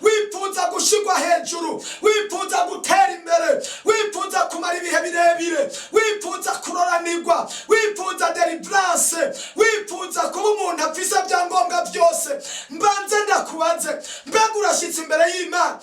Wifuza gushigwa hejuru, wifuza gutera imbere, wifuza kumara ibihe birebire, wifuza kuroranirwa, wifuza deliverance, wifuza kuba umuntu afise ibyangombwa byose, mbanze ndakubaze: mbega urashyitse imbere y'Imana?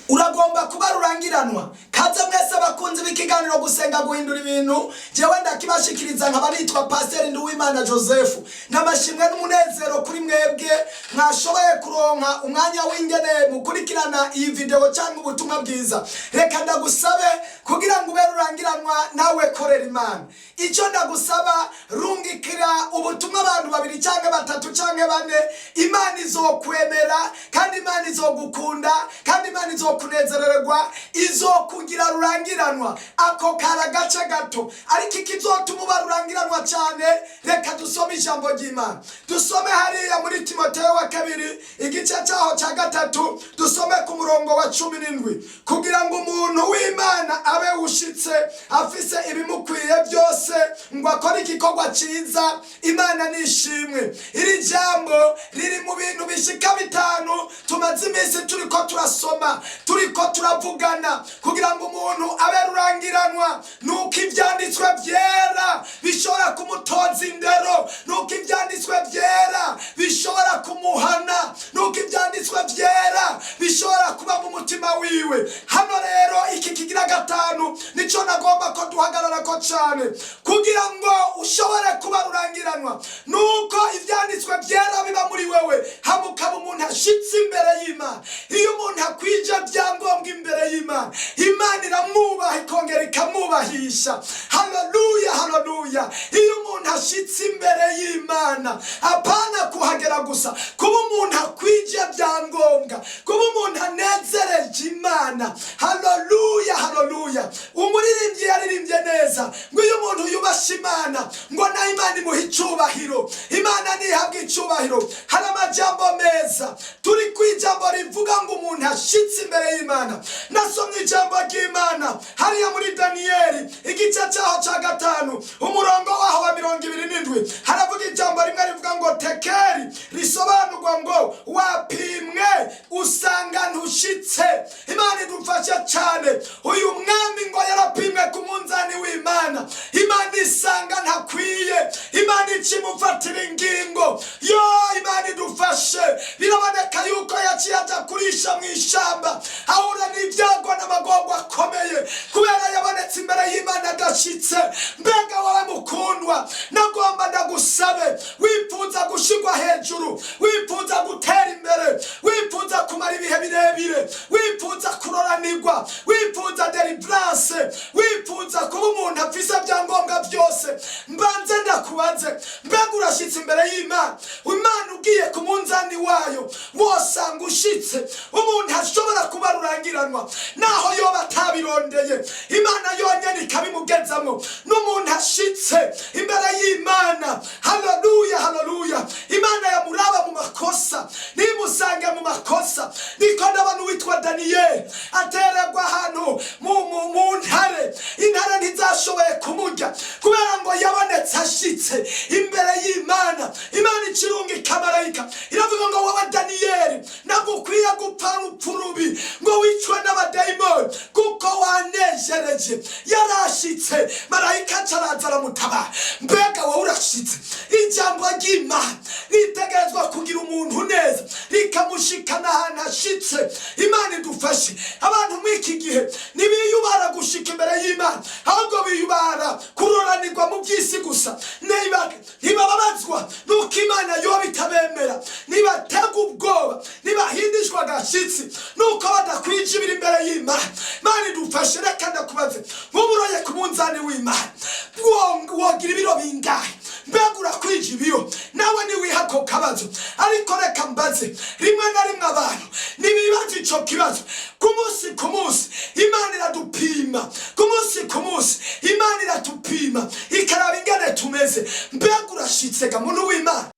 Uragomba kuba rurangiranwa? Kaze mwese abakunzi b'ikiganiro Gusenga Guhindura Ibintu. Jewe ndakibashikiriza nkaba nitwa Pasiteri Nduwimana Joseph. N'amashimwe n'umunezero kuri mwebwe mwashoboye kuronka umwanya w'ingene mukurikirana iyi video cyangwa ubutumwa bwiza. Reka ndagusabe, kugira ngo ube rurangiranwa nawe korera Imana. Icyo ndagusaba, rungikira ubutumwa abantu babiri cyangwa batatu cyangwa bane. Imana izokwemera, kandi Imana izogukunda, kandi Imana izokunezererwa, izokugira rurangiranwa. Ako kari agace gato, ariko ikizotuma uba rurangiranwa cyane, reka dusome ijambo ry'Imana. Dusome hariya muri Timoteyo wa kabiri, igice cyaho cya gatatu, dusome ku murongo wa 17: kugira ngo umuntu w'Imana abe ushitse, afise ibimukwiye byose, ngo akore igikorwa cyiza. Imana nishimwe. Iri jambo riri mu bintu bishika bitanu tumaze iminsi turiko turasoma, turiko turavugana. Kugira ngo umuntu abe rurangiranwa, nuko ibyanditswe byera bishobora kumutoza indero, nuko ibyanditswe byera bishobora kumuhana, nuko ibyanditswe byera bishobora kuba mu mutima wiwe. Hano rero iki kigira gatanu nico nagomba ko duhagarara ko cyane. Kugira ngo ushobore kuba rurangiranwa, nuko ibyanditswe byera biba muri wewe, hama ukaba umuntu ashitse imbere y'Imana. Iyo umuntu akwije byangombwa imbere y'Imana, Imana iramwubaha, ikongera ikamwubahisha. Haleluya, haleluya! Iyo umuntu ashitse imbere y'Imana, apana kuhagera gusa, kuba umuntu akwije byangombwa, kuba umuntu anezereje Imana. Haleluya, haleluya! Umuririmbyi yaririmbye neza ngo iyo umuntu yubashe Imana, ngo nayo Imana imuha icyubahiro. Imana ntihabwe icyubahiro. Hari amajambo meza. Turi ku ijambo rivuga ngo umuntu ashitse imbere y'Imana. Nasomye ijambo ry'Imana hariya muri Daniyeli, igice cyaho cya gatanu, umurongo waho wa 27. Haravuga ijambo rimwe rivuga ngo tekeri, risobanurwa ngo wapimwe usanga ntushitse. Imana idufashe cyane. Uyu mwami ngo yarapimwe ku munzani w'Imana, Imana isanga ntakwiye, Imana ikimufatira ingingo. Yo, Imana idufashe. Biraboneka yuko yaciye aja kurisha mu ishamba, ahura n'ibyago n'amagorwa akomeye kubera yabonetse imbere y'Imana adashitse. Mbega wowe mukundwa, nagomba ndagusabe: wifuza gushigwa hejuru, wifuza gutera imbere, wifuza kumara ibihe birebire, wifuza kuroranirwa, wifuza deliverance, wifuza kuba umuntu afise byangombwa byose, mbanze ndakubaze: mbega urashyitse imbere y'Imana? Imana ugiye ku munzani wayo wosanga ushitse? Umuntu ashobora kuba rurangiranwa naho yoba atabirondeye, Imana yonyine ikabimugezamo, n'umuntu ashitse imbere y'Imana. Haleluya, haleluya! Imana yamuraba mu makosa ntimusange mu makosa. Niko ndabona uwitwa Daniyeli atererwa ahantu mu ntare, intare ntizashoboye kumurya kubera ngo yabonetse ashitse imbere y'Imana. Imana ikirunga ikamarayika, iravuga ngo: "Wowe Daniyeli, ntabwo ukwiye gupfa urupfu rubi, ngo wicwe n'abadayimoni, kuko wanejereje." Yarashitse, marayika acaraza aramutabara. Mbega wowe urashitse? Ijambo ry'Imana ritegerezwa kugira umuntu neza, rikamushikana ahantu ashitse. Imana idufashe. Abantu muri iki gihe ntibiyubara gushika imbere y'Imana, ahubwo biyubara kuroranirwa mu by'isi gusa. Ntibababazwa nuko Imana yoba itabemera, ntibatega ubwoba, ntibahindishwa agashyitsi nuko badakwije ibiri imbere y'Imana. Imana idufashe. Reka ndakubaze: nk'uburoye ku munzani w'Imana, wogira ibiro bingahe? Mbega urakwije ibiro? Nawe niwiha ako kabazo. Ariko reka mbaze: rimwe na rimwe abantu ntibibaza ico kibazo. Ku munsi ku munsi Imana iradupima, ku munsi ku munsi Imana iratupima, ikaraba ingene tumeze. Mbega urashitse ga muntu w'Imana?